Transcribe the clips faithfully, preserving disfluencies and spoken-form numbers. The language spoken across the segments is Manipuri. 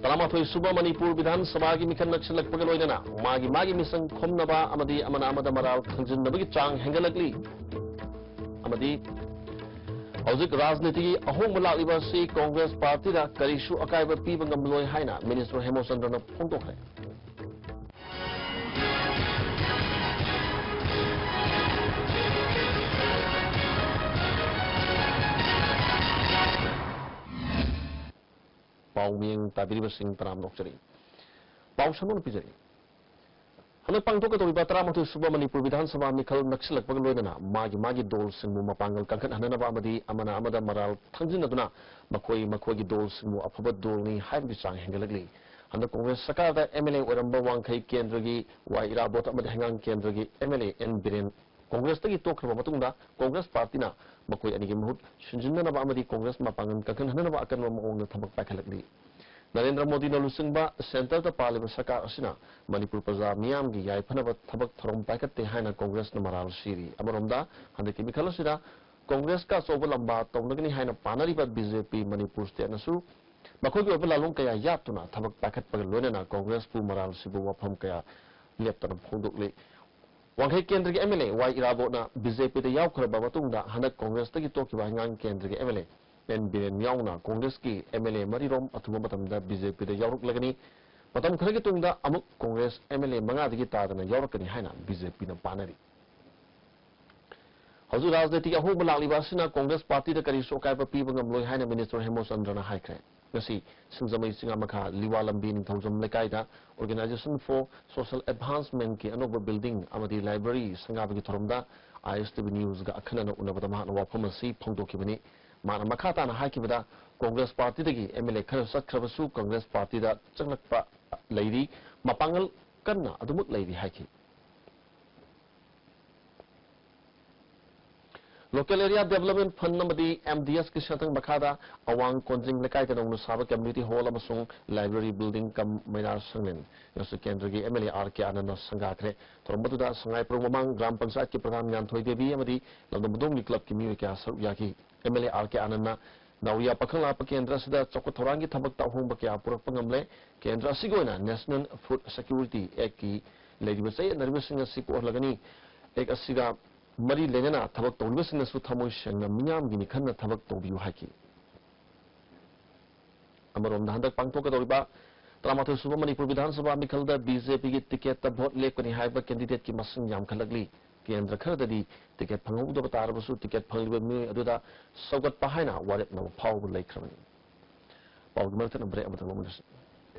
ꯇꯔꯥꯃꯥꯊꯣꯏ ꯁꯨꯕ ꯃꯅꯤꯄꯨꯔ ꯕꯤꯙꯥꯟ ꯁꯚꯥꯒꯤ ꯃꯤꯈꯜ ꯅꯛꯁꯤꯜꯂꯛꯄꯒ ꯂꯣꯏꯅꯅ ꯃꯥꯒꯤ ꯃꯥꯒꯤ ꯃꯤꯁꯪ ꯈꯣꯝꯅꯕ ꯑꯃꯗꯤ ꯑꯃꯅ ꯑꯃꯗ ꯃꯔꯥꯜ ꯊꯥꯡꯖꯤꯟꯅꯕꯒꯤ ꯆꯥꯡ ꯍꯦꯟꯒꯠꯂꯛꯂꯤ꯫ ꯑꯃꯗꯤ ꯍꯧꯖꯤꯛ ꯔꯥꯖꯅꯤꯇꯤꯒꯤ ꯑꯍꯣꯡꯕ ꯂꯥꯛꯂꯤꯕ ꯑꯁꯤ ꯀꯣꯡꯒ꯭ꯔꯦꯁ ꯄꯥꯔꯇꯤꯗ ꯀꯔꯤꯁꯨ ꯑꯀꯥꯏꯕ ꯄꯤꯕ ꯉꯝꯂꯣꯏ ꯍꯥꯏꯅ ꯃꯤꯅꯤꯁꯇꯔ ꯍꯦꯃꯆꯟꯗ꯭ꯔꯅ ꯐꯣꯡꯗꯣꯛꯈ꯭ꯔꯦ꯫ ꯄꯥꯎ ꯃꯤꯌꯦꯡ ꯇꯥꯕꯤꯔꯤꯕꯁꯤꯡ ꯇꯔꯥꯝꯅ ꯑꯣꯛꯆꯔꯤ꯫ ꯄꯥꯎ ꯁꯟꯗꯣꯛꯅ ꯄꯤꯖꯔꯤ꯫ ꯍꯟꯗꯛ ꯄꯥꯡꯊꯣꯛꯀꯗꯧꯔꯤꯕ ꯇꯔꯥꯃꯥꯊꯣꯏ ꯁꯨꯕ ꯃꯅꯤꯄꯨꯔ ꯕꯤꯙꯥꯟ ꯁꯚꯥ ꯃꯤꯈꯜ ꯅꯛꯁꯤꯜꯂꯛꯄꯒ ꯂꯣꯏꯅꯅ ꯃꯥꯒꯤ ꯃꯥꯒꯤ ꯗꯣꯜꯁꯤꯡꯕꯨ ꯃꯄꯥꯡꯒꯜ ꯀꯟꯈꯠꯍꯟꯅꯅꯕ ꯑꯃꯗꯤ ꯑꯃꯅ ꯑꯃꯗ ꯃꯔꯥꯜ ꯊꯥꯡꯖꯤꯟꯅꯗꯨꯅ ꯃꯈꯣꯏ ꯃꯈꯣꯏꯒꯤ ꯗꯣꯜꯁꯤꯡꯕꯨ ꯑꯐꯕ ꯗꯣꯜꯅꯤ ꯍꯥꯏꯕꯒꯤ ꯆꯥꯡ ꯍꯦꯟꯒꯠꯂꯛꯂꯤ꯫ ꯍꯟꯗꯛ ꯀꯣꯡꯒ꯭ꯔꯦꯁ ꯁꯔꯀꯥꯔꯗ ꯑꯦꯝ ꯑꯦꯜ ꯑꯦ ꯑꯣꯏꯔꯝꯕ ꯋꯥꯡꯈꯩ ꯀꯦꯟꯗ꯭ꯔꯒꯤ ꯋꯥꯏ ꯏꯔꯥꯕꯣꯠ ꯑꯃꯗꯤ ꯍꯩꯉꯥꯡ ꯀꯦꯟꯗ꯭ꯔꯒꯤ M L A N Biren ꯀꯣꯡꯒ꯭ꯔꯦꯁꯇꯒꯤ ꯇꯣꯛꯈ꯭ꯔꯕ ꯃꯇꯨꯡꯗ ꯀꯣꯡꯒ꯭ꯔꯦꯁ ꯄꯥꯔꯇꯤꯅ ꯃꯈꯣꯏ ꯑꯅꯤꯒꯤ ꯃꯍꯨꯠ ꯁꯤꯟꯖꯤꯟꯅꯅꯕ ꯑꯃꯗꯤ ꯀꯣꯡꯒ꯭ꯔꯦꯁ ꯃꯄꯥꯡꯒꯜ ꯀꯟꯈꯠꯍꯟꯅꯅꯕ ꯑꯀꯟꯕ ꯃꯑꯣꯡꯗ ꯊꯕꯛ ꯄꯥꯏꯈꯠꯂꯛꯂꯤ꯫ ꯅꯔꯦꯟꯗ꯭ꯔ ꯃꯣꯗꯤꯅ ꯂꯨꯆꯤꯡꯕ ꯁꯦꯟꯇꯔꯗ ꯄꯥꯜꯂꯤꯕ ꯁꯔꯀꯥꯔ ꯑꯁꯤꯅ ꯃꯅꯤꯄꯨꯔ ꯄ꯭ꯔꯖꯥ ꯃꯤꯌꯥꯝꯒꯤ ꯌꯥꯏꯐꯅꯕ ꯊꯕꯛ ꯊꯧꯔꯝ ꯄꯥꯏꯈꯠꯇꯦ ꯍꯥꯏꯅ ꯀꯣꯡꯒ꯭ꯔꯦꯁꯅ ꯃꯔꯥꯜ ꯁꯤꯔꯤ꯫ ꯑꯃꯔꯣꯝꯗ ꯍꯟꯗꯛꯀꯤ ꯃꯤꯈꯜ ꯑꯁꯤꯗ ꯀꯣꯡꯒ꯭ꯔꯦꯁꯀ ꯑꯆꯧꯕ ꯂꯝꯕꯥ ꯇꯧꯅꯒꯅꯤ ꯍꯥꯏꯅ ꯄꯥꯅꯔꯤꯕ ꯕꯤ ꯖꯦ ꯄꯤ ꯃꯅꯤꯄꯨꯔ ꯁ꯭ꯇꯦꯠꯅꯁꯨ ꯃꯈꯣꯏꯒꯤ ꯑꯣꯏꯕ ꯂꯥꯂꯣꯡ ꯀꯌꯥ ꯌꯥꯠꯇꯨꯅ ꯊꯕꯛ ꯄꯥꯏꯈꯠꯄꯒ ꯂꯣꯏꯅꯅ ꯀꯣꯡꯒ꯭ꯔꯦꯁꯄꯨ ꯃꯔꯥꯜ ꯁꯤꯕ ꯋꯥꯐꯝ ꯀꯌꯥ ꯂꯦꯞꯇꯅ ꯐꯣꯡꯗꯣꯛꯂꯤ꯫ ꯋꯥꯡꯈꯩ ꯀꯦꯟꯗ꯭ꯔꯒꯤ ꯑꯦꯝ ꯑꯦꯜ ꯑꯦ ꯋꯥꯏ ꯏꯔꯥꯕꯣꯠꯅ ꯕꯤ ꯖꯦ ꯄꯤꯗ ꯌꯥꯎꯈ꯭ꯔꯕ ꯃꯇꯨꯡꯗ ꯍꯟꯗꯛ ꯀꯣꯡꯒ꯭ꯔꯦꯁꯇꯒꯤ ꯇꯣꯛꯈꯤꯕ ꯍꯩꯉꯥꯡ ꯀꯦꯟꯗ꯭ꯔꯒꯤ M L A N Biren ꯌꯥꯎꯅ ꯀꯣꯡꯒ꯭ꯔꯦꯁꯀꯤ ꯑꯦꯝ ꯑꯦꯜ ꯑꯦ ꯃꯔꯤꯔꯣꯝ ꯑꯊꯨꯕ ꯃꯇꯝꯗ ꯕꯤ ꯖꯦ ꯄꯤꯗ ꯌꯥꯎꯔꯛꯂꯒꯅꯤ꯫ ꯃꯇꯝ ꯈꯔꯒꯤ ꯇꯨꯡꯗ ꯑꯃꯨꯛ ꯀꯣꯡꯒ꯭ꯔꯦꯁ ꯑꯦꯝ ꯑꯦꯜ ꯑꯦ ꯃꯉꯥꯗꯒꯤ ꯇꯥꯗꯅ ꯌꯥꯎꯔꯛꯀꯅꯤ ꯍꯥꯏꯅ ꯕꯤ ꯖꯦ ꯄꯤꯅ ꯄꯥꯅꯔꯤ꯫ ꯍꯧꯖꯤꯛ ꯔꯥꯖꯅꯤꯇꯤꯒꯤ ꯑꯍꯣꯡꯕ ꯂꯥꯛꯂꯤꯕ ꯑꯁꯤꯅ ꯀꯣꯡꯒ꯭ꯔꯦꯁ ꯄꯥꯔꯇꯤꯗ ꯀꯔꯤꯁꯨ ꯑꯀꯥꯏꯕ ꯄꯤꯕ ꯉꯝꯂꯣꯏ ꯍꯥꯏꯅ ꯃꯤꯅꯤꯁꯇꯔ ꯍꯦꯃꯆꯟꯗ꯭ꯔꯅ ꯍꯥꯏꯈ꯭ꯔꯦ꯫ ꯉꯁꯤ ꯁꯤꯡꯖꯃꯩ ꯆꯤꯉꯥꯃꯈꯥ ꯂꯤꯋꯥ ꯂꯝꯕꯤ ꯅꯤꯡꯊꯧꯖꯝ ꯂꯩꯀꯥꯏꯗ Organisation for Social Advancement ꯀꯤ ꯑꯅꯧꯕ building ꯑꯃꯗꯤ library ꯁꯪꯒꯥꯕꯒꯤ ꯊꯧꯔꯝꯗ ꯑꯥꯏ ꯑꯦꯁ ꯇꯤ ꯚꯤ News ꯒ ꯑꯈꯟꯅꯅ ꯎꯅꯕꯗ ꯃꯍꯥꯛꯅ ꯋꯥꯐꯝ ꯑꯁꯤ ꯐꯣꯡꯗꯣꯛꯈꯤꯕꯅꯤ꯫ ꯃꯍꯥꯛꯅ ꯃꯈꯥ ꯇꯥꯅ ꯍꯥꯏꯈꯤꯕꯗ, ꯀꯣꯡꯒ꯭ꯔꯦꯁ ꯄꯥꯔꯇꯤꯗꯒꯤ ꯑꯦꯝ ꯑꯦꯜ ꯑꯦ ꯈꯔ ꯆꯠꯈ꯭ꯔꯕꯁꯨ ꯀꯣꯡꯒ꯭ꯔꯦꯁ ꯄꯥꯔꯇꯤꯗ ꯆꯪꯂꯛꯄ ꯂꯩꯔꯤ, ꯃꯄꯥꯡꯒꯜ ꯀꯟꯅ ꯑꯗꯨꯃꯛ ꯂꯩꯔꯤ ꯍꯥꯏꯈꯤ꯫ Local Area Development Fund ꯑꯃꯗꯤ ꯑꯦꯝ ꯗꯤ ꯑꯦꯁ ꯀꯤ ꯁꯦꯟꯊꯪ ꯃꯈꯥꯗ ꯑꯋꯥꯡ ꯀꯣꯟꯖꯤꯡ ꯂꯩꯀꯥꯏꯗ ꯅꯧꯅ ꯁꯥꯕ community hall ꯑꯃꯁꯨꯡ library building cum ꯃꯩꯔꯥ ꯁꯪꯂꯦꯟ ꯉꯁꯤ ꯀꯦꯟꯗ꯭ꯔꯒꯤ ꯑꯦꯝ ꯑꯦꯜ ꯑꯦ ꯑꯥꯔ ꯀꯦ ꯑꯥꯅꯟꯗꯅ ꯁꯪꯒꯥꯈ꯭ꯔꯦ꯫ ꯊꯧꯔꯝ ꯑꯗꯨꯗ ꯁꯉꯥꯏꯄ꯭ꯔꯧ ꯃꯃꯥꯡ ꯒ꯭ꯔꯥꯝ ꯄꯟꯆꯥꯌꯠꯀꯤ ꯄ꯭ꯔꯙꯥꯟ ꯉꯥꯟꯊꯣꯏ ꯗꯦꯕꯤ ꯑꯃꯗꯤ ꯂꯝꯗꯝ ꯃꯨꯗꯣꯡꯒꯤ club ꯀꯤ ꯃꯤꯑꯣꯏ ꯀꯌꯥ ꯁꯔꯨꯛ ꯌꯥꯈꯤ꯫ ꯑꯦꯝ ꯑꯦꯜ ꯑꯦ ꯑꯥꯔ ꯀꯦ ꯑꯥꯅꯟꯗꯅ ꯅꯥꯎꯔꯤꯌꯥ ꯄꯥꯈꯪ ꯂꯥꯛꯄ ꯀꯦꯟꯗ꯭ꯔ ꯑꯁꯤꯗ ꯆꯥꯎꯈꯠ ꯊꯧꯔꯥꯡꯒꯤ ꯊꯕꯛꯇ ꯑꯍꯣꯡꯕ ꯀꯌꯥ ꯄꯨꯔꯛꯄ ꯉꯝꯂꯦ꯫ ꯀꯦꯟꯗ꯭ꯔ ꯑꯁꯤꯒꯤ ꯑꯣꯏꯅ National Food Security Act ꯀꯤ ꯂꯩꯔꯤꯕ ꯆꯌꯦꯠꯅꯔꯤꯕꯁꯤꯡ ꯑꯁꯤ ꯀꯣꯛꯍꯜꯂꯒꯅꯤ꯫ Act ꯑꯁꯤꯒ ꯃꯔꯤ ꯂꯩꯅꯅ ꯊꯕꯛ ꯇꯧꯔꯤꯕꯁꯤꯡꯅꯁꯨ ꯊꯃꯣꯏ ꯁꯦꯡꯅ ꯃꯤꯌꯥꯝꯒꯤꯅꯤ ꯈꯟꯅ ꯊꯕꯛ ꯇꯧꯕꯤꯌꯨ ꯍꯥꯏꯈꯤ꯫ ꯑꯃꯔꯣꯝꯗ, ꯍꯟꯗꯛ ꯄꯥꯡꯊꯣꯛꯀꯗꯧꯔꯤꯕ ꯇꯔꯥꯃꯥꯊꯣꯏ ꯁꯨꯕ ꯃꯅꯤꯄꯨꯔ ꯕꯤꯙꯥꯟ ꯁꯚꯥ ꯃꯤꯈꯜꯗ BJP ꯒꯤ ticket ꯇ vote ꯂꯦꯞꯀꯅꯤ ꯍꯥꯏꯕ candidate ꯀꯤ ꯃꯁꯤꯡ ꯌꯥꯝꯈꯠꯂꯛꯂꯤ꯫ ꯀꯦꯟꯗ꯭ꯔ ꯈꯔꯗꯗꯤ ticket ꯐꯪꯍꯧꯗꯕ ꯇꯥꯔꯕꯁꯨ ticket ꯐꯪꯂꯤꯕ ꯃꯤꯑꯣꯏ ꯑꯗꯨꯗ ꯁꯧꯒꯠꯄ ꯍꯥꯏꯅ ꯋꯥꯔꯦꯞꯅꯕ ꯐꯥꯎꯕ ꯂꯩꯈ꯭ꯔꯕꯅꯤ꯫ ꯄꯥꯎꯒꯤ ꯃꯔꯛ ꯊꯠꯅ break ꯑꯃꯇꯪ ꯂꯧꯃꯤꯟꯅꯁꯤ꯫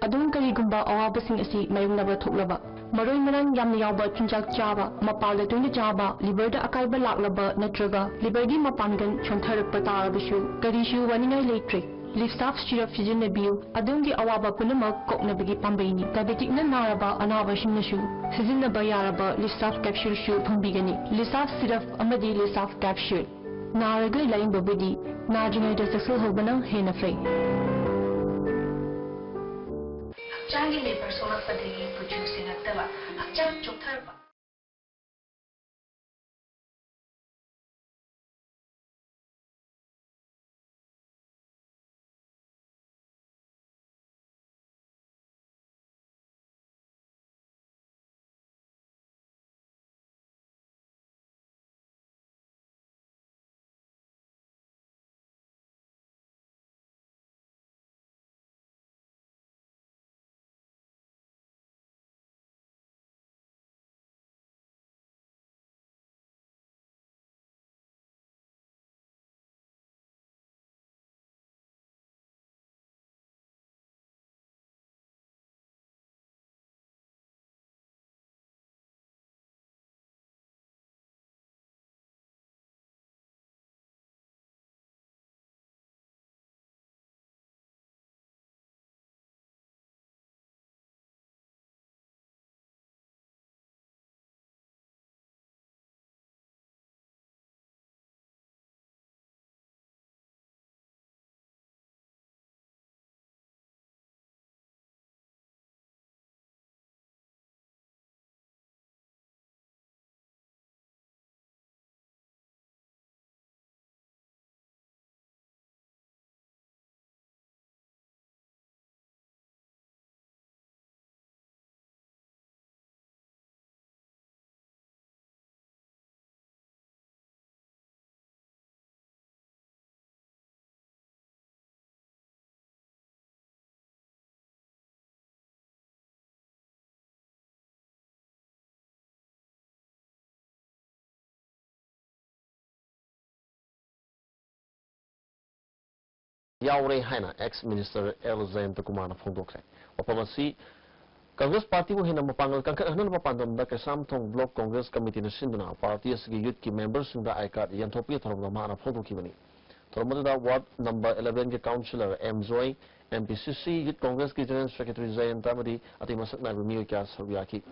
ꯑꯗꯨꯝ ꯀꯔꯤꯒꯨꯝꯕ ꯑꯋꯥꯕꯁꯤꯡ ꯑꯁꯤ ꯃꯥꯌꯣꯛꯅꯕ ꯊꯣꯛꯂꯕ, ꯃꯔꯣꯏ ꯃꯔꯥꯡ ꯌꯥꯝꯅ ꯌꯥꯎꯕ ꯆꯤꯟꯖꯥꯛ ꯆꯥꯕ, ꯃꯄꯥꯜꯗ ꯇꯣꯏꯅ ꯆꯥꯕ, liver ꯗ ꯑꯀꯥꯏꯕ ꯂꯥꯛꯂꯕ ꯅꯠꯇ꯭ꯔꯒ liver ꯒꯤ ꯃꯄꯥꯡꯒꯜ ꯁꯣꯟꯊꯔꯛꯄ ꯇꯥꯔꯕꯁꯨ ꯀꯔꯤꯁꯨ ꯋꯥꯅꯤꯡꯉꯥꯏ ꯂꯩꯇ꯭ꯔꯦ꯫ Livsaf syrup ꯁꯤꯖꯤꯟꯅꯕꯤꯌꯨ, ꯑꯗꯣꯝꯒꯤ ꯑꯋꯥꯕ ꯄꯨꯝꯅꯃꯛ ꯀꯣꯛꯅꯕꯒꯤ ꯄꯥꯝꯕꯩꯅꯤ꯫ Diabetic ꯅ ꯅꯥꯔꯕ ꯑꯅꯥꯕꯁꯤꯡꯅꯁꯨ ꯁꯤꯖꯤꯟꯅꯕ ꯌꯥꯔꯕ Livsaf capsule ꯁꯨ ꯐꯪꯕꯤꯒꯅꯤ꯫ Livsaf syrup ꯑꯃꯗꯤ Livsaf capsule꯫ ꯅꯥꯔꯒ ꯂꯥꯌꯦꯡꯕꯕꯨꯗꯤ ꯅꯥꯗ꯭ꯔꯤꯉꯩꯗ ꯆꯦꯛꯁꯤꯜꯍꯧꯕꯅ ꯍꯦꯟꯅ ꯐꯩ꯫ ꯍꯛꯆꯥꯡꯒꯤ liver ꯁꯣꯛꯂꯛꯄꯗꯒꯤ ꯀꯨꯆꯨ ꯁꯦꯡꯉꯛꯇꯕ, ꯍꯛꯆꯥꯡ ꯆꯣꯛꯊꯔꯛꯄ꯫ ꯌꯥꯎꯔꯦ ꯍꯥꯏꯅ ex minister ꯑꯦꯜ ꯖꯌꯟꯇꯀꯨꯃꯥꯔꯅ ꯐꯣꯡꯗꯣꯛꯈ꯭ꯔꯦ꯫ ꯋꯥꯐꯝ ꯑꯁꯤ ꯀꯪꯒ꯭ꯔꯦꯁ ꯄꯥꯔꯇꯤꯕꯨ ꯍꯦꯟꯅ ꯃꯄꯥꯡꯒꯜ ꯀꯟꯈꯠꯍꯟꯅꯕ ꯄꯥꯟꯗꯝꯗ ꯀꯩꯁꯥꯝꯊꯣꯡ block congress committeeꯅ ꯁꯤꯟꯗꯨꯅ ꯄꯥꯔꯇꯤ ꯑꯁꯤꯒꯤ youthꯀꯤ memberꯁꯤꯡꯗ I card ꯌꯦꯟꯊꯣꯛꯄꯒꯤ ꯊꯧꯔꯝꯗ ꯃꯍꯥꯛꯅ ꯐꯣꯡꯗꯣꯛꯈꯤꯕꯅꯤ꯫ ꯊꯧꯔꯝ ꯑꯗꯨꯗ ward number elevenꯒꯤ councillor ꯑꯦꯝ ꯖꯣꯏ, ꯑꯦꯝ ꯄꯤ ꯁꯤ ꯁꯤ, youth congressꯀꯤ general secretary ꯖꯌꯟꯇ ꯑꯃꯗꯤ ꯑꯇꯩ ꯃꯁꯛ ꯅꯥꯏꯕ ꯃꯤꯑꯣꯏ ꯀꯌꯥ ꯁꯔꯨꯛ ꯌꯥꯈꯤ꯫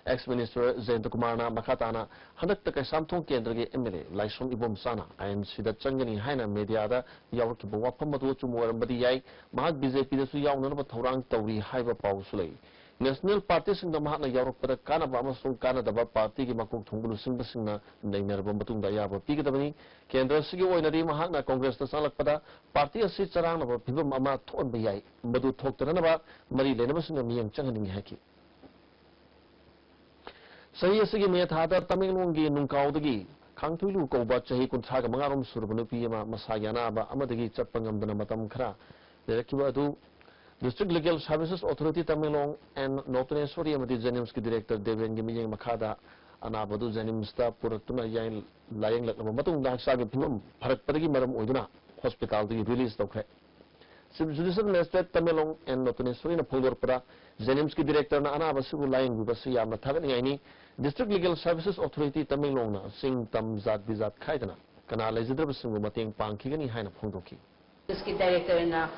Ex minister ꯖꯌꯟꯇꯀꯨꯃꯥꯔꯅ ꯃꯈꯥ ꯇꯥꯅ ꯍꯟꯗꯛꯇ ꯀꯩꯁꯥꯝꯊꯣꯡ ꯀꯦꯟꯗ꯭ꯔꯒꯤ ꯑꯦꯝ ꯑꯦꯜ ꯑꯦ ꯂꯥꯏꯁ꯭ꯔꯝ ꯏꯕꯣꯝꯆꯥꯅ ꯑꯥꯏ ꯑꯦꯟ ꯁꯤꯗ ꯆꯪꯒꯅꯤ ꯍꯥꯏꯅ ꯃꯦꯗꯤꯌꯥꯗ ꯌꯥꯎꯔꯛꯈꯤꯕ ꯋꯥꯐꯝ ꯑꯗꯨ ꯑꯆꯨꯝꯕ ꯑꯣꯏꯔꯝꯕꯗꯤ ꯌꯥꯏ꯫ ꯃꯍꯥꯛ ꯕꯤ ꯖꯦ ꯄꯤꯗꯁꯨ ꯌꯥꯎꯅꯅꯕ ꯊꯧꯔꯥꯡ ꯇꯧꯔꯤ ꯍꯥꯏꯕ ꯄꯥꯎꯁꯨ ꯂꯩ꯫ National partyꯁꯤꯡꯗ ꯃꯍꯥꯛꯅ ꯌꯥꯎꯔꯛꯄꯗ ꯀꯥꯟꯅꯕ ꯑꯃꯁꯨꯡ ꯀꯥꯟꯅꯗꯕ ꯄꯥꯔꯇꯤꯒꯤ ꯃꯀꯣꯛ ꯊꯣꯡꯕ ꯂꯨꯆꯤꯡꯕꯁꯤꯡꯅ ꯅꯩꯅꯔꯕ ꯃꯇꯨꯡꯗ ꯑꯌꯥꯕ ꯄꯤꯒꯗꯕꯅꯤ꯫ ꯀꯦꯟꯗ꯭ꯔ ꯑꯁꯤꯒꯤ ꯑꯣꯏꯅꯗꯤ ꯃꯍꯥꯛꯅ ꯀꯪꯒ꯭ꯔꯦꯁꯇ ꯆꯪꯂꯛꯄꯗ ꯄꯥꯔꯇꯤ ꯑꯁꯤ ꯆꯔꯥꯡꯅꯕ ꯐꯤꯚꯝ ꯑꯃ ꯊꯣꯛꯍꯟꯕ ꯌꯥꯏ꯫ ꯃꯗꯨ ꯊꯣꯛꯇꯅꯅꯕ ꯃꯔꯤ ꯂꯩꯅꯕꯁꯤꯡꯅ ꯃꯤꯠꯌꯦꯡ ꯆꯪꯍꯟꯅꯤꯡꯏ ꯍꯥꯏꯈꯤ꯫ ꯆꯍꯤ ꯑꯁꯤꯒꯤ ꯃꯦ ꯊꯥꯗ ꯇꯃꯦꯡꯂꯣꯡꯒꯤ ꯅꯨꯡꯀꯥꯎꯗꯒꯤ ꯈꯥꯡꯊꯣꯏꯂꯨ ꯀꯧꯕ ꯆꯍꯤ ꯀꯨꯟꯊ꯭ꯔꯥꯒ ꯃꯉꯥꯔꯣꯝ ꯁꯨꯔꯕ ꯅꯨꯄꯤ ꯑꯃ ꯃꯁꯥꯒꯤ ꯑꯅꯥꯕ ꯑꯃꯗꯒꯤ ꯆꯠꯄ ꯉꯝꯗꯅ ꯃꯇꯝ ꯈꯔ ꯂꯩꯔꯛꯈꯤꯕ ꯑꯗꯨ District Legal Services Authority Tamenglong and Notaneshwari ꯑꯃꯗꯤ JNIMSꯀꯤ director ꯗꯦꯕꯦꯟꯒꯤ ꯃꯤꯠꯌꯦꯡ ꯃꯈꯥꯗ ꯑꯅꯥꯕ ꯑꯗꯨ JNIMSꯇ ꯄꯨꯔꯛꯇꯨꯅ ꯌꯥꯏ-, ꯂꯥꯌꯦꯡꯂꯛꯂꯕ ꯃꯇꯨꯡꯗ ꯍꯛꯆꯥꯡꯒꯤ ꯐꯤꯕꯝ ꯐꯔꯛꯄꯗꯒꯤ ꯃꯔꯝ ꯑꯣꯏꯗꯨꯅ hospitalꯗꯒꯤ release ꯇꯧꯈ꯭ꯔꯦ꯫ Chief Judicial Magistrate Tamenglong N ꯅꯣꯇꯅꯦꯁꯣꯔꯤꯅ ꯐꯣꯡꯗꯣꯔꯛꯄꯗ, JNIMSꯀꯤ directorꯅ ꯑꯅꯥꯕ ꯑꯁꯤꯕꯨ ꯂꯥꯌꯦꯡꯕꯤꯕ ꯑꯁꯤ ꯌꯥꯝꯅ ꯊꯥꯒꯠꯅꯤꯡꯉꯥꯏꯅꯤ꯫ District Legal Services Authority ꯇꯃꯦꯡꯂꯣꯡꯅ ꯆꯤꯡ ꯇꯝ ꯖꯥꯠ ꯕꯤꯖꯥꯠ ꯈꯥꯏꯗꯅ ꯀꯅꯥ ꯂꯩꯖꯗ꯭ꯔꯕꯁꯤꯡꯕꯨ ꯃꯇꯦꯡ ꯄꯥꯡꯈꯤꯒꯅꯤ ꯍꯥꯏꯅ ꯐꯣꯡꯗꯣꯛꯈꯤ꯫ JNIMSꯀꯤ directorꯅ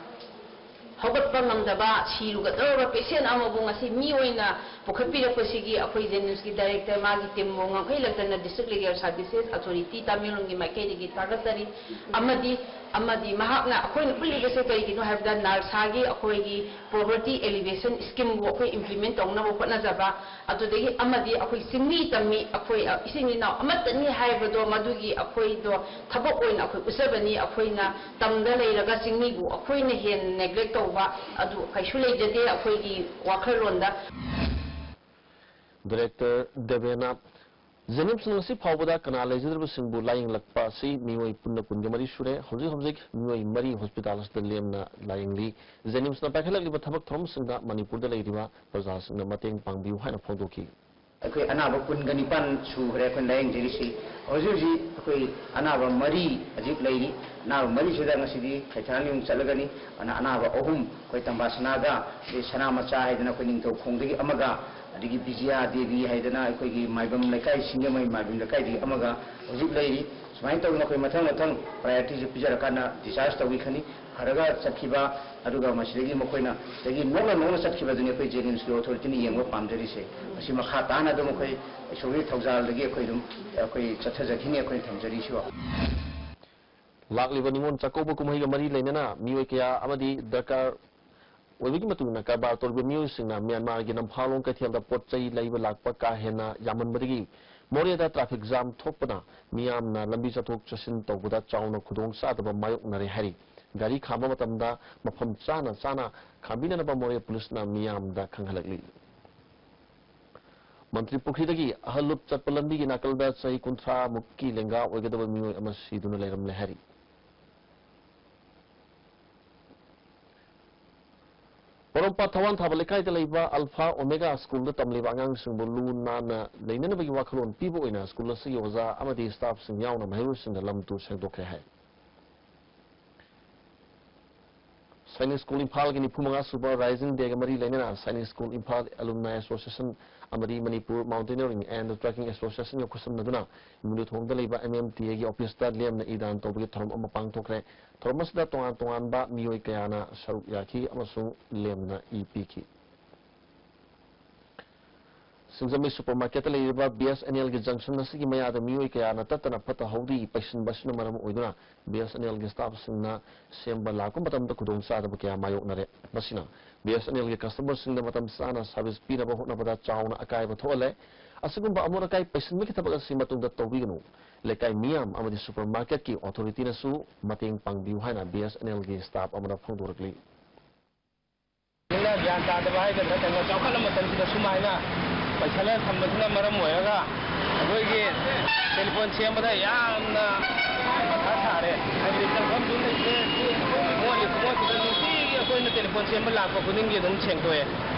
ꯍꯧꯒꯠꯄ ꯉꯝꯗꯕ, ꯁꯤꯔꯨꯒꯗꯧꯔꯕ patient ꯑꯃꯕꯨ ꯉꯁꯤ ꯃꯤ ꯑꯣꯏꯅ ꯄꯨꯈꯠꯄꯤꯔꯛꯄꯁꯤꯒꯤ ꯑꯩꯈꯣꯏ JNIMSꯀꯤ director, ꯃꯥꯒꯤ teamꯕꯨ ꯉꯝꯈꯩ ꯂꯛꯇꯅ District Legal Services Authority ꯇꯃꯦꯡꯂꯣꯡꯒꯤ ꯃꯥꯏꯀꯩꯗꯒꯤ ꯊꯥꯒꯠꯆꯔꯤ꯫ ꯑꯃꯗꯤ, ꯑꯃꯗꯤ ꯃꯍꯥꯛꯅ ꯑꯩꯈꯣꯏꯅ ꯎꯠꯂꯤꯕꯁꯦ ꯀꯔꯤꯒꯤꯅꯣ ꯍꯥꯏꯕꯗ, ꯅꯥꯜꯁꯥꯒꯤ ꯑꯩꯈꯣꯏꯒꯤ poverty alleviation schemeꯕꯨ ꯑꯩꯈꯣꯏ implement ꯇꯧꯅꯕ ꯍꯣꯠꯅꯖꯕ, ꯑꯗꯨꯗꯒꯤ ꯑꯃꯗꯤ ꯑꯩꯈꯣꯏ ꯆꯤꯡꯃꯤ ꯇꯝꯃꯤ, ꯑꯩꯈꯣꯏ, ꯑ, ꯏꯆꯤꯟ ꯏꯅꯥꯎ ꯑꯃꯠꯇꯅꯤ ꯍꯥꯏꯕꯗꯣ, ꯃꯗꯨꯒꯤ ꯑꯩꯈꯣꯏꯗꯣ ꯊꯕꯛ ꯑꯣꯏꯅ ꯑꯩꯈꯣꯏ ꯎꯠꯆꯕꯅꯤ꯫ ꯑꯩꯈꯣꯏꯅ ꯇꯝꯗ ꯂꯩꯔꯒ ꯆꯤꯡꯃꯤꯕꯨ ꯑꯩꯈꯣꯏꯅ ꯍꯦꯟꯅ neglect ꯇꯧꯕ ꯑꯗꯨ ꯀꯩꯁꯨ ꯂꯩꯖꯗꯦ ꯑꯩꯈꯣꯏꯒꯤ ꯋꯥꯈꯜꯂꯣꯟꯗ꯫ Director ꯗꯦꯕꯦꯟꯅ JNIMSꯅ ꯉꯁꯤ ꯐꯥꯎꯕꯗ ꯀꯅꯥ ꯂꯩꯖꯗ꯭ꯔꯕꯁꯤꯡꯕꯨ ꯂꯥꯌꯦꯡꯂꯛꯄ ꯑꯁꯤ ꯃꯤꯑꯣꯏ ꯄꯨꯟꯅ ꯀꯨꯟꯒ ꯃꯔꯤ ꯁꯨꯔꯦ꯫ ꯍꯧꯖꯤꯛ ꯍꯧꯖꯤꯛ ꯃꯤꯑꯣꯏ ꯃꯔꯤ hospital ꯑꯁꯤꯗ ꯂꯦꯝꯅ ꯂꯥꯌꯦꯡꯂꯤ꯫ JNIMSꯅ ꯄꯥꯏꯈꯠꯂꯛꯂꯤꯕ ꯊꯕꯛ ꯊꯧꯔꯝꯁꯤꯡꯗ ꯃꯅꯤꯄꯨꯔꯗ ꯂꯩꯔꯤꯕ ꯄ꯭ꯔꯖꯥꯁꯤꯡꯅ ꯃꯇꯦꯡ ꯄꯥꯡꯕꯤꯌꯨ ꯍꯥꯏꯅ ꯐꯣꯡꯗꯣꯛꯈꯤ꯫ ꯑꯩꯈꯣꯏ ꯑꯅꯥꯕ ꯀꯨꯟꯒ ꯅꯤꯄꯥꯟ ꯁꯨꯈ꯭ꯔꯦ ꯑꯩꯈꯣꯏꯅ ꯂꯥꯌꯦꯡꯖꯔꯤꯁꯤ꯫ ꯍꯧꯖꯤꯛ ꯍꯧꯖꯤꯛ ꯑꯩꯈꯣꯏ ꯑꯅꯥꯕ ꯃꯔꯤ ꯍꯧꯖꯤꯛ ꯂꯩꯔꯤ꯫ ꯑꯅꯥꯕ ꯃꯔꯤꯁꯤꯗ ꯉꯁꯤꯗꯤ ꯈꯩꯊꯥꯟ ꯑꯃꯨꯛ ꯆꯠꯂꯒꯅꯤ꯫ ꯑꯗꯨꯅ ꯑꯅꯥꯕ ꯑꯍꯨꯝ ꯑꯩꯈꯣꯏ ꯇꯝꯕꯥꯁꯅꯥꯒ, ꯑꯗꯩ ꯁꯅꯥ ꯃꯆꯥ ꯍꯥꯏꯗꯅ ꯑꯩꯈꯣꯏ ꯅꯤꯡꯊꯧꯈꯣꯡꯗꯒꯤ ꯑꯃꯒ, ꯑꯗꯒꯤ ꯕꯤꯖꯌꯥ ꯗꯦꯕꯤ ꯍꯥꯏꯗꯅ ꯑꯩꯈꯣꯏꯒꯤ ꯃꯥꯏꯕꯝ ꯂꯩꯀꯥꯏ, ꯁꯤꯡꯖꯃꯩ ꯃꯥꯏꯕꯝ ꯂꯩꯀꯥꯏꯗꯒꯤ ꯑꯃꯒ ꯍꯧꯖꯤꯛ ꯂꯩꯔꯤ꯫ ꯁꯨꯃꯥꯏꯅ ꯇꯧꯗꯅ ꯑꯩꯈꯣꯏ ꯃꯊꯪ ꯃꯊꯪ ꯄ꯭ꯔꯥꯏꯌꯣꯔꯤꯇꯤꯁꯦ ꯄꯤꯖꯔꯀꯥꯟꯗ ꯗꯤꯁꯆꯥꯔꯖ ꯇꯧꯕꯤꯈꯅꯤ꯫ ꯐꯔꯒ ꯆꯠꯈꯤꯕ, ꯑꯗꯨꯒ ꯃꯁꯤꯗꯒꯤ ꯃꯈꯣꯏꯅ ꯁꯤꯗꯒꯤ ꯅꯣꯛꯅ ꯅꯣꯛꯅ ꯆꯠꯈꯤꯕꯗꯨꯅꯤ ꯑꯩꯈꯣꯏ ꯖꯦꯅꯤꯝꯁꯀꯤ ꯑꯣꯊꯣꯔꯤꯇꯤꯅ ꯌꯦꯡꯕ ꯄꯥꯝꯖꯔꯤꯁꯦ꯫ ꯃꯁꯤ ꯃꯈꯥ ꯇꯥꯅ ꯑꯗꯨꯝ ꯑꯩꯈꯣꯏ ꯏꯁꯣꯔꯒꯤ ꯊꯧꯖꯥꯜꯗꯒꯤ ꯑꯩꯈꯣꯏ ꯑꯗꯨꯝ ꯑꯩꯈꯣꯏ ꯆꯠꯊꯖꯈꯤꯅꯤ ꯑꯩꯈꯣꯏꯅ ꯊꯝꯖꯔꯤꯁꯤꯕꯣ꯫ ꯂꯥꯛꯂꯤꯕ ꯅꯤꯉꯣꯜ ꯆꯥꯛꯀꯧꯕ ꯀꯨꯝꯍꯩꯒ ꯃꯔꯤ ꯂꯩꯅꯅ ꯃꯤꯑꯣꯏ ꯀꯌꯥ ꯑꯃꯗꯤ ꯗꯔꯀꯥꯔ ꯑꯣꯏꯕꯒꯤ ꯃꯇꯨꯡ ꯏꯟꯅ ꯀꯔꯕꯥꯔ ꯇꯧꯔꯤꯕ ꯃꯤꯑꯣꯏꯁꯤꯡꯅ ꯃ꯭ꯌꯥꯟꯃꯥꯔꯒꯤ ꯅꯝꯐꯥꯂꯣꯡ ꯀꯩꯊꯦꯜꯗ ꯄꯣꯠ ꯆꯩ ꯂꯩꯕ ꯂꯥꯛꯄ ꯀꯥ ꯍꯦꯟꯅ ꯌꯥꯝꯃꯟꯕꯗꯒꯤ ꯃꯣꯔꯦꯗ ꯇ꯭ꯔꯥꯐꯤꯛ ꯖꯥꯝ ꯊꯣꯛꯄꯅ ꯃꯤꯌꯥꯝꯅ ꯂꯝꯕꯤ ꯆꯠꯊꯣꯛ ꯆꯠꯁꯤꯟ ꯇꯧꯕꯗ ꯆꯥꯎꯅ ꯈꯨꯗꯣꯡ ꯆꯥꯗꯕ ꯃꯥꯌꯣꯛꯅꯔꯦ ꯍꯥꯏꯔꯤ꯫ ꯒꯥꯔꯤ ꯈꯥꯝꯕ ꯃꯇꯝꯗ ꯃꯐꯝ ꯆꯥꯅ ꯆꯥꯅ ꯈꯥꯝꯕꯤꯅꯅꯕ ꯃꯣꯔꯦ ꯄꯨꯂꯤꯁꯅ ꯃꯤꯌꯥꯝꯗ ꯈꯪꯍꯜꯂꯛꯂꯤ꯫ ꯃꯟꯇ꯭ꯔꯤ ꯄꯨꯈ꯭ꯔꯤꯗꯒꯤ ꯑꯍꯜꯂꯨꯞ ꯆꯠꯄ ꯂꯝꯕꯤꯒꯤ ꯅꯥꯀꯜꯗ ꯆꯍꯤ ꯀꯨꯟꯊ꯭ꯔꯥ ꯃꯨꯛꯀꯤ ꯂꯦꯡꯒꯥ ꯑꯣꯏꯒꯗꯕ ꯃꯤꯑꯣꯏ ꯑꯃ ꯁꯤꯗꯨꯅ ꯂꯩꯔꯝꯂꯦ ꯍꯥꯏꯔꯤ꯫ ꯄꯣꯔꯣꯝꯄꯥꯠ ꯊꯋꯥꯟ ꯊꯥꯕ ꯂꯩꯀꯥꯏꯗ ꯂꯩꯕ ꯑꯜꯐꯥ ꯑꯣꯃꯦꯒꯥ ꯁ꯭ꯀꯨꯜꯗ ꯇꯝꯂꯤꯕ ꯑꯉꯥꯡꯁꯤꯡꯕꯨ ꯂꯨ ꯅꯥꯟꯅ ꯂꯩꯅꯅꯕꯒꯤ ꯋꯥꯈꯜꯂꯣꯟ ꯄꯤꯕ ꯑꯣꯏꯅ ꯁ꯭ꯀꯨꯜ ꯑꯁꯤꯒꯤ ꯑꯣꯖꯥ ꯑꯃꯗꯤ ꯁ꯭ꯇꯥꯐꯁꯤꯡ ꯌꯥꯎꯅ ꯃꯍꯩꯔꯣꯏꯁꯤꯡꯅ ꯂꯝ ꯇꯨ ꯁꯦꯡꯗꯣꯛꯈ꯭ꯔꯦ ꯍꯥꯏ꯫ ꯁꯥꯏꯅꯤꯛ ꯁ꯭ꯀꯨꯜ ꯏꯝꯐꯥꯜꯒꯤ ꯅꯤꯐꯨ ꯃꯉꯥ ꯁꯨꯕ ꯔꯥꯏꯖꯤꯡ ꯗꯦꯒ ꯃꯔꯤ ꯂꯩꯅꯅ Sainik school Imphal alumni association ꯑꯃꯗꯤ ꯃꯅꯤꯄꯨꯔ ꯃꯥꯎꯟꯇꯦꯅꯤꯌꯔꯤꯡ ꯑꯦꯟ ꯇ꯭ꯔꯦꯛꯀꯤꯡ ꯑꯦꯁꯣꯁꯤꯌꯦꯁꯟꯒ ꯈꯨꯠꯁꯝꯅꯗꯨꯅ ꯏꯃꯨꯗꯨ ꯊꯣꯡꯗ ꯂꯩꯕ ꯑꯦꯝ ꯑꯦꯝ ꯇꯤ ꯑꯦꯒꯤ ꯑꯣꯐꯤꯁꯇ ꯂꯦꯝꯅ ꯏ ꯗꯥꯟ ꯇꯧꯕꯒꯤ ꯊꯧꯔꯝ ꯑꯃ ꯄꯥꯡꯊꯣꯛꯈ꯭ꯔꯦ꯫ ꯊꯧꯔꯝ ꯑꯁꯤꯗ ꯇꯣꯉꯥꯟ ꯇꯣꯉꯥꯟꯕ ꯃꯤꯑꯣꯏ ꯀꯌꯥꯅ ꯁꯔꯨꯛ ꯌꯥꯈꯤ ꯑꯃꯁꯨꯡ ꯂꯦꯝꯅ ꯏ ꯄꯤꯈꯤ꯫ ꯁꯤꯡꯖꯃꯩ ꯁꯨꯄꯔ ꯃꯥꯔꯀꯦꯠꯇ ꯂꯩꯔꯤꯕ ꯕꯤ ꯑꯦꯁ ꯑꯦꯟ ꯑꯦꯜꯒꯤ ꯖꯪꯁꯟ ꯑꯁꯤꯒꯤ ꯃꯌꯥꯗ ꯃꯤꯑꯣꯏ ꯀꯌꯥꯅ ꯇꯠꯇꯅ ꯐꯠꯇ ꯍꯥꯎꯗꯤ ꯄꯩꯁꯤꯟꯕ ꯑꯁꯤꯅ ꯃꯔꯝ ꯑꯣꯏꯗꯨꯅ ꯕꯤ ꯑꯦꯁ ꯑꯦꯟ ꯑꯦꯜꯒꯤ ꯁ꯭ꯇꯥꯐꯁꯤꯡꯅ ꯁꯦꯝꯕ ꯂꯥꯛꯄ ꯃꯇꯝꯗ ꯈꯨꯗꯣꯡꯆꯥꯗꯕ ꯀꯌꯥ ꯃꯥꯌꯣꯛꯅꯔꯦ꯫ ꯃꯁꯤꯅ ꯕꯤ ꯑꯦꯁ ꯑꯦꯟ ꯑꯦꯜꯒꯤ ꯀꯁꯇꯃꯔꯁꯤꯡꯗ ꯃꯇꯝ ꯆꯥꯅ ꯁꯥꯔꯚꯤꯁ ꯄꯤꯅꯕ ꯍꯣꯠꯅꯕꯗ ꯆꯥꯎꯅ ꯑꯀꯥꯏꯕ ꯊꯣꯛꯍꯜꯂꯦ꯫ ꯑꯁꯤꯒꯨꯝꯕ ꯑꯃꯣꯠ ꯑꯀꯥꯏ ꯄꯩꯁꯤꯟꯕꯒꯤ ꯊꯕꯛ ꯑꯁꯤ ꯃꯇꯨꯡꯗ ꯇꯧꯕꯤꯒꯅꯨ꯫ ꯂꯩꯀꯥꯏ ꯃꯤꯌꯥꯝ ꯑꯃꯗꯤ ꯁꯨꯄꯔ ꯃꯥꯔꯀꯦꯠꯀꯤ ꯑꯣꯊꯣꯔꯤꯇꯤꯅꯁꯨ ꯃꯇꯦꯡ ꯄꯥꯡꯕꯤꯌꯨ ꯍꯥꯏꯅ ꯕꯤ ꯑꯦꯁ ꯑꯦꯟ ꯑꯦꯜꯒꯤ ꯁ꯭ꯇꯥꯐ ꯑꯃꯅ ꯐꯣꯡꯗꯣꯔꯛꯂꯤ꯫ ꯒ꯭ꯌꯥꯟ ꯇꯥꯗꯕ ꯍꯥꯏꯒꯗ꯭ꯔꯥ, ꯀꯩꯅꯣ, ꯆꯥꯎꯈꯠꯂ ꯃꯇꯝꯁꯤꯗ ꯁꯨꯃꯥꯏꯅ ꯄꯩꯁꯜꯂ ꯊꯝꯕꯁꯤꯅ ꯃꯔꯝ ꯑꯣꯏꯔꯒ ꯑꯩꯈꯣꯏꯒꯤ ꯇꯦꯂꯤꯐꯣꯟ ꯁꯦꯝꯕꯗ ꯌꯥꯝꯅ ꯃꯊꯥ ꯁꯥꯔꯦ꯫ ꯍꯥꯏꯕꯗꯤ ꯆꯪꯐꯝꯁꯨ ꯂꯩꯇ꯭ꯔꯦ꯫ ꯃꯣꯠꯂꯤ ꯈꯨꯃꯣꯠꯁꯤꯗ ꯅꯨꯡꯇꯤꯒꯤ ꯑꯩꯈꯣꯏꯅ ꯇꯦꯂꯤꯐꯣꯟ ꯁꯦꯝꯕ ꯂꯥꯛꯄ ꯈꯨꯗꯤꯡꯒꯤ ꯑꯗꯨꯝ ꯁꯦꯡꯗꯣꯛꯑꯦ꯫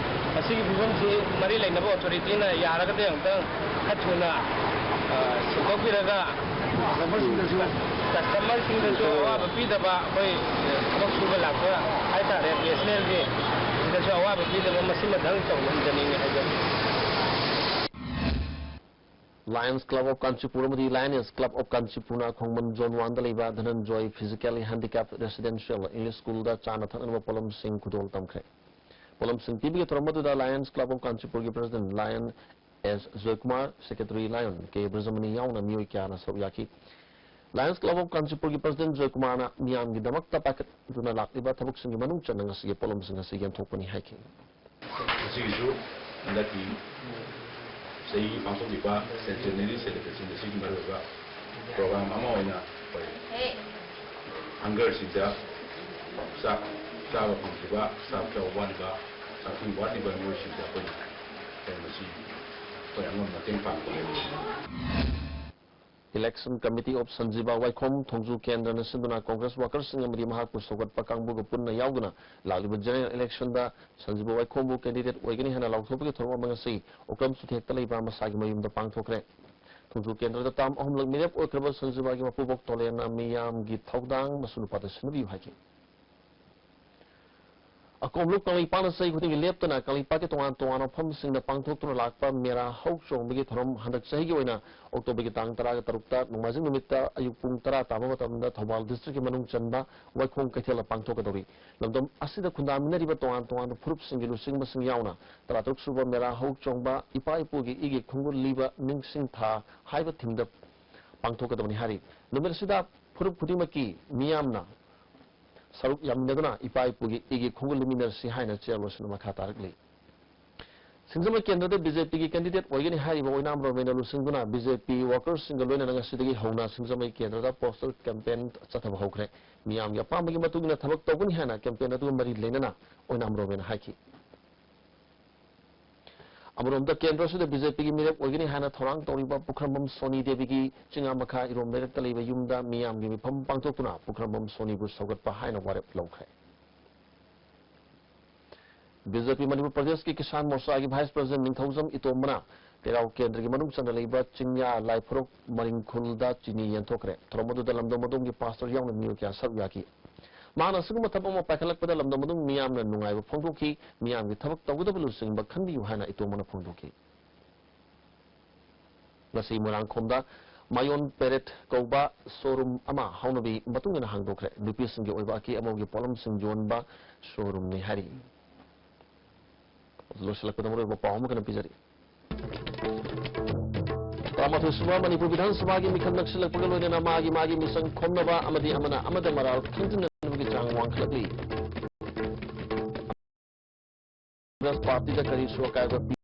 ꯃꯁꯤꯒꯤ ꯐꯤꯕꯝꯁꯤ ꯃꯔꯤ ꯂꯩꯅꯕ ꯑꯣꯊꯣꯔꯤꯇꯤꯅ ꯌꯥꯔꯒꯗꯤ ꯑꯃꯨꯛꯇꯪ ꯈꯔ ꯊꯨꯅ, ꯑ, ꯁꯦꯡꯗꯣꯛꯄꯤꯔꯒ ꯀꯁꯇꯃꯔꯁꯤꯡꯗꯁꯨ ꯑꯋꯥꯕ ꯄꯤꯗꯕ, ꯑꯩꯈꯣꯏ ꯊꯕꯛ ꯁꯨꯕ ꯂꯥꯛꯄ ꯍꯥꯏꯇꯥꯔꯦ, ꯕꯤ ꯑꯦꯁ ꯑꯦꯟ ꯑꯦꯜꯒꯤ, ꯁꯤꯗꯁꯨ ꯑꯋꯥꯕ ꯄꯤꯗꯕ, ꯃꯁꯤꯃꯇꯪ ꯇꯧꯍꯟꯖꯅꯤꯡꯉꯤ ꯍꯥꯏꯖꯔꯤ꯫ Lions Club of Kanchipur ꯑꯃꯗꯤ Lioness Club of Kanchipurꯅ ꯈꯣꯡꯃꯟ Zone Oneꯗ ꯂꯩꯕ ꯙꯅꯟꯖꯣꯏ Physically Handicapped Residential English Schoolꯗ ꯆꯥꯅ ꯊꯛꯅꯅꯕ ꯄꯣꯠꯂꯝꯁꯤꯡ ꯈꯨꯗꯣꯜ ꯇꯝꯈ꯭ꯔꯦ꯫ ꯄꯣꯠꯂꯝꯁꯤꯡ ꯄꯤꯕꯒꯤ ꯊꯧꯔꯝ ꯑꯗꯨꯗ Lions Club of Kanchipurꯒꯤ President Lion S Joykumar, Secretary Lion ꯀꯦ ꯕ꯭ꯔꯖꯃꯅꯤ ꯌꯥꯎꯅ ꯃꯤꯑꯣꯏ ꯀꯌꯥꯅ ꯁꯔꯨꯛ ꯌꯥꯈꯤ꯫ Lions Club of Kanchipurꯒꯤ President ꯖꯣꯏꯀꯨꯃꯥꯔꯅ ꯃꯤꯌꯥꯝꯒꯤꯗꯃꯛꯇ ꯄꯥꯏꯈꯠꯇꯨꯅ ꯂꯥꯛꯂꯤꯕ ꯊꯕꯛꯁꯤꯡꯒꯤ ꯃꯅꯨꯡ ꯆꯟꯅ ꯉꯁꯤꯒꯤ ꯄꯣꯠꯂꯝꯁꯤꯡ ꯑꯁꯤ ꯌꯦꯟꯊꯣꯛꯄꯅꯤ ꯍꯥꯏꯈꯤ꯫ ꯃꯁꯤꯒꯤꯁꯨ ꯍꯟꯗꯛꯀꯤ ꯆꯍꯤ ꯄꯥꯡꯊꯣꯛꯂꯤꯕ centenary celebration ꯑꯁꯤꯒꯤ ꯃꯔꯨꯑꯣꯏꯕ program ꯑꯃ ꯑꯣꯏꯅ ꯑꯩꯈꯣꯏ ꯍꯪꯒꯔꯁꯤꯡꯗ ꯆꯥꯛ ꯆꯥꯕ ꯐꯪꯗ꯭ꯔꯤꯕ, ꯆꯥꯛ ꯆꯥꯕ ꯋꯥꯠꯂꯤꯕ, ꯆꯥꯛꯈꯨꯝ ꯋꯥꯠꯂꯤꯕ ꯃꯤꯑꯣꯏꯁꯤꯡꯗ ꯑꯩꯈꯣꯏꯅ ꯑꯩꯈꯣꯏ ꯃꯁꯤ ꯑꯩꯈꯣꯏ ꯑꯉꯝꯕ ꯃꯇꯦꯡ ꯄꯥꯡꯕ ꯍꯥꯏꯕꯁꯤꯅꯤ꯫ Election Committee of ꯁꯟꯖꯤꯕ ꯋꯥꯏꯈꯣꯝ ꯊꯣꯡꯖꯨ ꯀꯦꯟꯗ꯭ꯔꯅ ꯁꯤꯟꯗꯨꯅ Congress workersꯁꯤꯡ ꯑꯃꯗꯤ ꯃꯍꯥꯛꯄꯨ ꯁꯧꯒꯠꯄ ꯀꯥꯡꯕꯨꯒ ꯄꯨꯟꯅ ꯌꯥꯎꯗꯨꯅ ꯂꯥꯛꯂꯤꯕ general electionꯗ ꯁꯟꯖꯤꯕ ꯋꯥꯏꯈꯣꯝꯕꯨ candidate ꯑꯣꯏꯒꯅꯤ ꯍꯥꯏꯅ ꯂꯥꯎꯊꯣꯛꯄꯒꯤ ꯊꯧꯔꯝ ꯑꯃ ꯉꯁꯤ ꯑꯣꯀ꯭ꯔꯝ ꯆꯨꯊꯦꯛꯇ ꯂꯩꯕ ꯃꯁꯥꯒꯤ ꯃꯌꯨꯝꯗ ꯄꯥꯡꯊꯣꯛꯈ꯭ꯔꯦ꯫ ꯊꯣꯡꯖꯨ ꯀꯦꯟꯗ꯭ꯔꯗ term ꯑꯍꯨꯝꯂꯛ ꯃꯤꯔꯦꯞ ꯑꯣꯏꯈ꯭ꯔꯕ ꯁꯟꯖꯤꯕꯥꯒꯤ ꯃꯄꯨꯕꯣꯛ ꯇꯣꯂꯦꯟꯅ ꯃꯤꯌꯥꯝꯒꯤ ꯊꯧꯗꯥꯡ ꯃꯁꯨ ꯅꯨꯄꯥꯗ ꯁꯤꯟꯅꯕꯤꯌꯨ ꯍꯥꯏꯈꯤ꯫ ꯑꯀꯣꯝꯂꯨꯞ ꯀꯪꯂꯩꯄꯥꯛꯅ ꯆꯍꯤ ꯈꯨꯗꯤꯡꯒꯤ ꯂꯦꯞꯇꯅ ꯀꯪꯂꯩꯄꯥꯛꯀꯤ ꯇꯣꯉꯥꯟ ꯇꯣꯉꯥꯟꯕ ꯃꯐꯝꯁꯤꯡꯗ ꯄꯥꯡꯊꯣꯛꯇꯨꯅ ꯂꯥꯛꯄ ꯃꯦꯔꯥ ꯍꯧ ꯆꯣꯡꯕꯒꯤ ꯊꯧꯔꯝ ꯍꯟꯗꯛ ꯆꯍꯤꯒꯤ ꯑꯣꯏꯅ Octoberꯒꯤ ꯇꯥꯡ ꯇꯔꯥꯒ ꯇꯔꯨꯛꯇ ꯅꯣꯡꯃꯥꯏꯖꯤꯡ ꯅꯨꯃꯤꯠꯇ ꯑꯌꯨꯛ ꯄꯨꯡ ꯇꯔꯥ ꯇꯥꯕ ꯃꯇꯝꯗ ꯊꯧꯕꯥꯜ districtꯀꯤ ꯃꯅꯨꯡ ꯆꯟꯕ ꯋꯥꯏꯈꯣꯡ ꯀꯩꯊꯦꯜꯗ ꯄꯥꯡꯊꯣꯛꯀꯗꯧꯔꯤ꯫ ꯂꯝꯗꯝ ꯑꯁꯤꯗ ꯈꯨꯟꯗꯥꯃꯤꯟꯅꯔꯤꯕ ꯇꯣꯉꯥꯟ ꯇꯣꯉꯥꯟꯕ ꯐꯨꯔꯨꯞꯁꯤꯡꯒꯤ ꯂꯨꯆꯤꯡꯕꯁꯤꯡ ꯌꯥꯎꯅ ꯇꯔꯥꯇꯔꯨꯛ ꯁꯨꯕ ꯃꯦꯔꯥ ꯍꯧ ꯆꯣꯡꯕ ꯏꯄꯥ ꯏꯄꯨꯒꯤ ꯏꯒꯤ ꯈꯣꯡꯒꯨꯜ ꯂꯤꯕ ꯅꯤꯡꯁꯤꯡ ꯊꯥ ꯍꯥꯏꯕ themeꯗ ꯄꯥꯡꯊꯣꯛꯀꯗꯕꯅꯤ ꯍꯥꯏꯔꯤ꯫ ꯅꯨꯃꯤꯠ ꯑꯁꯤꯗ ꯐꯨꯔꯨꯞ ꯈꯨꯗꯤꯡꯃꯛꯀꯤ ꯃꯤꯌꯥꯝꯅ ꯁꯔꯨꯛ ꯌꯥꯃꯤꯟꯅꯗꯨꯅ ꯏꯄꯥ ꯏꯄꯨꯒꯤ ꯏꯒꯤ ꯈꯣꯡꯒꯨꯜ ꯂꯤꯃꯤꯟꯅꯔꯁꯤ ꯍꯥꯏꯅ chairmanꯁꯤꯡꯅ ꯃꯈꯥ ꯇꯥꯔꯛꯂꯤ꯫ ꯁꯤꯡꯖꯃꯩ ꯀꯦꯟꯗ꯭ꯔꯗ BJPꯒꯤ candidate ꯑꯣꯏꯒꯅꯤ ꯍꯥꯏꯔꯤꯕ ꯑꯣꯏꯅꯥꯝ ꯔꯣꯃꯦꯟꯅ ꯂꯨꯆꯤꯡꯗꯨꯅ BJP workersꯁꯤꯡꯒ ꯂꯣꯏꯅꯅ ꯉꯁꯤꯗꯒꯤ ꯍꯧꯅ ꯁꯤꯡꯖꯃꯩ ꯀꯦꯟꯗ꯭ꯔꯗ poster campaign ꯆꯠꯊꯕ ꯍꯧꯈ꯭ꯔꯦ꯫ ꯃꯤꯌꯥꯝꯒꯤ ꯑꯄꯥꯝꯕꯒꯤ ꯃꯇꯨꯡ ꯏꯟꯅ ꯊꯕꯛ ꯇꯧꯒꯅꯤ ꯍꯥꯏꯅ campaign ꯑꯗꯨꯒ ꯃꯔꯤ ꯂꯩꯅꯅ ꯑꯣꯏꯅꯥꯝ ꯔꯣꯃꯦꯟꯅ ꯍꯥꯏꯈꯤ꯫ ꯑꯃꯔꯣꯝꯗ ꯀꯦꯟꯗ꯭ꯔ ꯑꯁꯤꯗ BJPꯒꯤ ꯃꯤꯔꯦꯞ ꯑꯣꯏꯒꯅꯤ ꯍꯥꯏꯅ ꯊꯧꯔꯥꯡ ꯇꯧꯔꯤꯕ ꯄꯨꯈ꯭ꯔꯝꯕꯝ ꯁꯣꯅꯤ ꯗꯦꯕꯤꯒꯤ ꯆꯤꯉꯥ ꯃꯈꯥ ꯏꯔꯣꯝ ꯂꯩꯔꯛꯇ ꯂꯩꯕ ꯌꯨꯝꯗ ꯃꯤꯌꯥꯝꯒꯤ ꯃꯤꯐꯝ ꯄꯥꯡꯊꯣꯛꯇꯨꯅ ꯄꯨꯈ꯭ꯔꯝꯕꯝ ꯁꯣꯅꯤꯕꯨ ꯁꯧꯒꯠꯄ ꯍꯥꯏꯅ ꯋꯥꯔꯦꯞ ꯂꯧꯈ꯭ꯔꯦ꯫ ꯕꯤ ꯖꯦ ꯄꯤ ꯃꯅꯤꯄꯨꯔ ꯄ꯭ꯔꯗꯦꯁꯀꯤ ꯀꯤꯁꯥꯟ ꯃꯣꯔꯆꯥꯒꯤ ꯚꯥꯏꯁ ꯄ꯭ꯔꯁꯤꯗꯦꯟꯠ ꯅꯤꯡꯊꯧꯖꯝ ꯏꯇꯣꯝꯕꯅ ꯇꯦꯔꯥꯎ ꯀꯦꯟꯗ꯭ꯔꯒꯤ ꯃꯅꯨꯡ ꯆꯟꯅ ꯂꯩꯕ ꯆꯤꯡꯌꯥ ꯂꯥꯏꯐꯨꯔꯣꯛ ꯃꯔꯤꯡꯈꯨꯜꯗ ꯆꯤꯅꯤ ꯌꯦꯟꯊꯣꯛꯈ꯭ꯔꯦ꯫ ꯊꯧꯔꯝ ꯑꯗꯨꯗ ꯂꯝꯗꯝ ꯑꯗꯣꯝꯒꯤ ꯄꯥꯁꯇꯔ ꯌꯥꯎꯅ ꯃꯤꯑꯣꯏ ꯀꯌꯥ ꯁꯔꯨꯛ ꯌꯥꯈꯤ꯫ ꯃꯍꯥꯛꯅ ꯑꯁꯤꯒꯨꯝꯕ ꯊꯕꯛ ꯑꯃ ꯄꯥꯏꯈꯠꯂꯛꯄꯗ ꯂꯝꯗꯝ ꯑꯗꯣꯝꯒꯤ ꯃꯤꯌꯥꯝꯅ ꯅꯨꯡꯉꯥꯏꯕ ꯐꯣꯡꯗꯣꯛꯈꯤ꯫ ꯃꯤꯌꯥꯝꯒꯤ ꯊꯕꯛ ꯇꯧꯒꯗꯕ ꯂꯨꯆꯤꯡꯕ ꯈꯟꯕꯤꯌꯨ ꯍꯥꯏꯅ ꯏꯇꯣꯝꯕꯅ ꯐꯣꯡꯗꯣꯛꯈꯤ꯫ ꯉꯁꯤ ꯃꯣꯏꯔꯥꯡꯈꯣꯝꯗ ꯃꯥꯌꯣꯟ ꯄꯦꯔꯦꯠ ꯀꯧꯕ ꯁꯣꯔꯨꯝ ꯑꯃ ꯍꯧꯅꯕꯤ ꯃꯇꯨꯡ ꯏꯟꯅ ꯍꯥꯡꯗꯣꯛꯈ꯭ꯔꯦ꯫ ꯅꯨꯄꯤꯁꯤꯡꯒꯤ ꯑꯣꯏꯕ ꯑꯀꯦ ꯑꯃꯧꯒꯤ ꯄꯣꯠꯂꯝꯁꯤꯡ ꯌꯣꯟꯕ ꯁꯣꯔꯨꯝꯅꯤ ꯍꯥꯏꯔꯤ꯫ ꯂꯣꯏꯁꯤꯜꯂꯛꯄꯗ ꯃꯔꯨꯑꯣꯏꯕ ꯄꯥꯎ ꯑꯃꯈꯛ ꯄꯤꯖꯔꯤ꯫ ꯇꯔꯥꯃꯥꯊꯣꯏ ꯁꯨꯕ ꯃꯅꯤꯄꯨꯔ ꯕꯤꯙꯥꯟ ꯁꯚꯥꯒꯤ ꯃꯤꯈꯜ ꯅꯛꯁꯤꯜꯂꯛꯄꯒ ꯂꯣꯏꯅꯅ ꯃꯥꯒꯤ ꯃꯥꯒꯤ ꯃꯤꯆꯪ ꯈꯣꯝꯅꯕ ꯑꯃꯗꯤ ꯑꯃꯅ ꯑꯃꯗ ꯃꯔꯥꯜ ꯈꯪꯖꯤꯟꯅꯕꯒꯤ ꯆꯥꯡ ꯋꯥꯡꯈꯠꯂꯛꯂꯤ꯫ ꯀꯪꯒ꯭ꯔꯦꯁ ꯄꯥꯔꯇꯤꯗ ꯀꯔꯤꯁꯨ ꯑꯀꯥꯏꯕ ꯄꯤ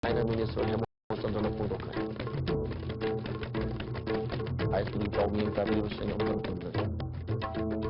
ꯍꯥꯏꯅ ꯃꯤꯅꯤꯁꯇꯔ ꯍꯦꯃꯟ ꯆꯟꯗ꯭ꯔꯅ ꯐꯣꯡꯗꯣꯛꯈ꯭ꯔꯦ꯫ ꯑꯥꯏ ꯑꯦꯁ ꯇꯤ ꯚꯤ ꯄꯥꯎꯃꯤ ꯇꯥꯕꯤꯔꯤꯕꯁꯤꯡ ꯑꯃꯨꯛ ꯍꯟꯅ ꯈꯨꯔꯨꯝꯖꯔꯤ꯫